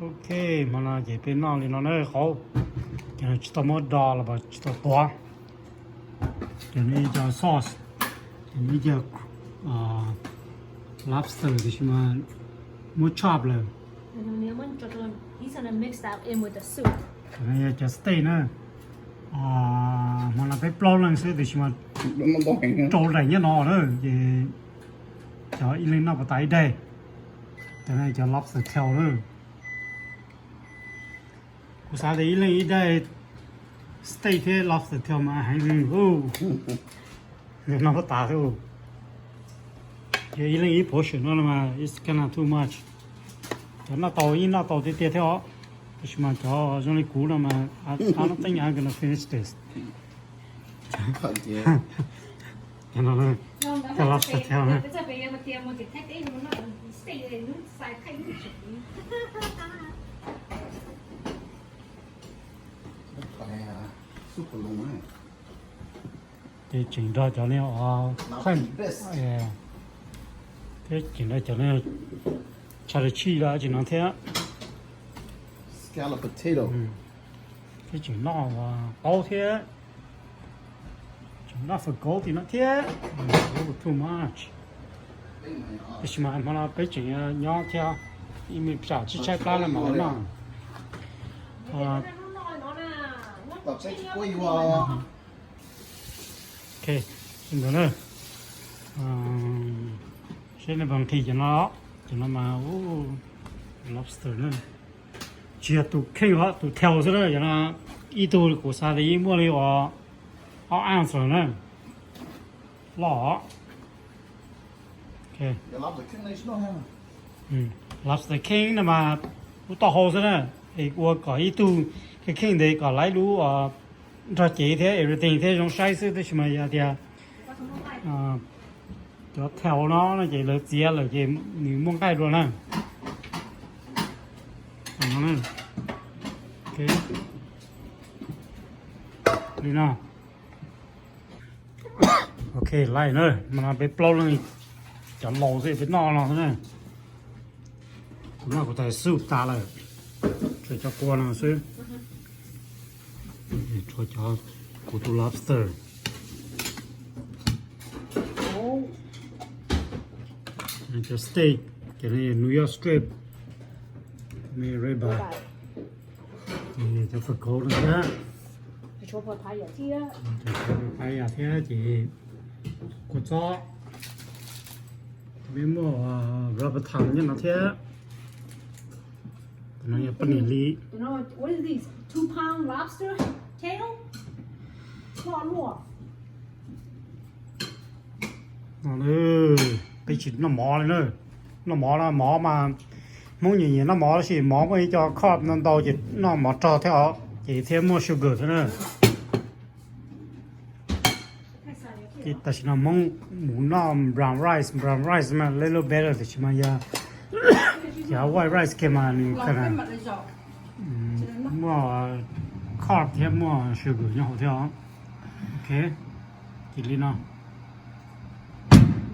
Ok, hmo no ces peb noj li no na qauv. Ces tsis tau muab do los tsis tau tuav. Ces nws cov sauce, ces nws cov lobster tiam sis mas muab chop lawm. Cov no yog cov steak na. Hmo no peb plaub leeg xwb tiam sis mas rau daim nyob no na, ces cov ib leeg noj puas tas ib daig. Cov no cov lobster tail na. Kuv xav tias ib leeg ib daig steak thiab lobster tail mas heev, noj puas tas xwb. Yog ib leeg ib portion no mas it's kind of too much. Cov noj tau yeej noj tau tiag tiag thiab os, tab sis mas cov zoo li kuv no mas I don't think I'm gonna finish this. Cov no, cov lobster tail na. Ces tseem nrog cov ne, thiab tseem nrog cov ne, cheddar cheese los tsis no thiab. Thiab tseem noj qaub thiab, tseem noj fawm kauv tim no thiab. Too much. Tab sis mas hmo no peb tseem nyob thiab, ib me tsam tsib tshaib plab no mas noj. Ok, ntawd na. Seb nej puas nqhis cov no, cov no mas lobster na. Tsis yog tus kheej os, tus tail xwb na, cov no ib tug kuv xav tias yeej muaj li uas ob ounce lawm na. Loj os. Lobster kheej no mas ub tau hau xwb na, es ua kom ib tug kheej kheej ntev kom lawv lub nrog cev thiab everything thiab zoo saib xwb, tab sis mas yog tias cov tail no no ces lawv txiav lawm ces nws muaj nqaij dua na. Li no. Ok, lawm na, mas no peb plaub leeg cov laus xwb peb noj no xwb na. Kuv noj kuv tais soup tas lawm, tshuav cov kua no xwb. Tshuav cov, kuv tus lobster. Cov steak, cov New York strip, me rib eye, cov fawm kauv no thiab. Papaya thiab ces kua txob. Peb muaj rubber tongue nyob no thiab. Tus no yog poj niam li. Peb tsis noj mov li na. Noj mov no mov mas Hmoob nyiam nyiam noj mov tab sis mov muaj ib co carbs ntau ntau ces noj mov rog thiab os, ces thiab muaj sugar thiab na. Ces tam sim no Hmoob mus noj brown rice, brown rice mas little better, tiam sis mas yog cov white rice kiag mas nws kawg na muaj carb thiab muaj sugar nyob hauv thiab os. Ok, ces li no.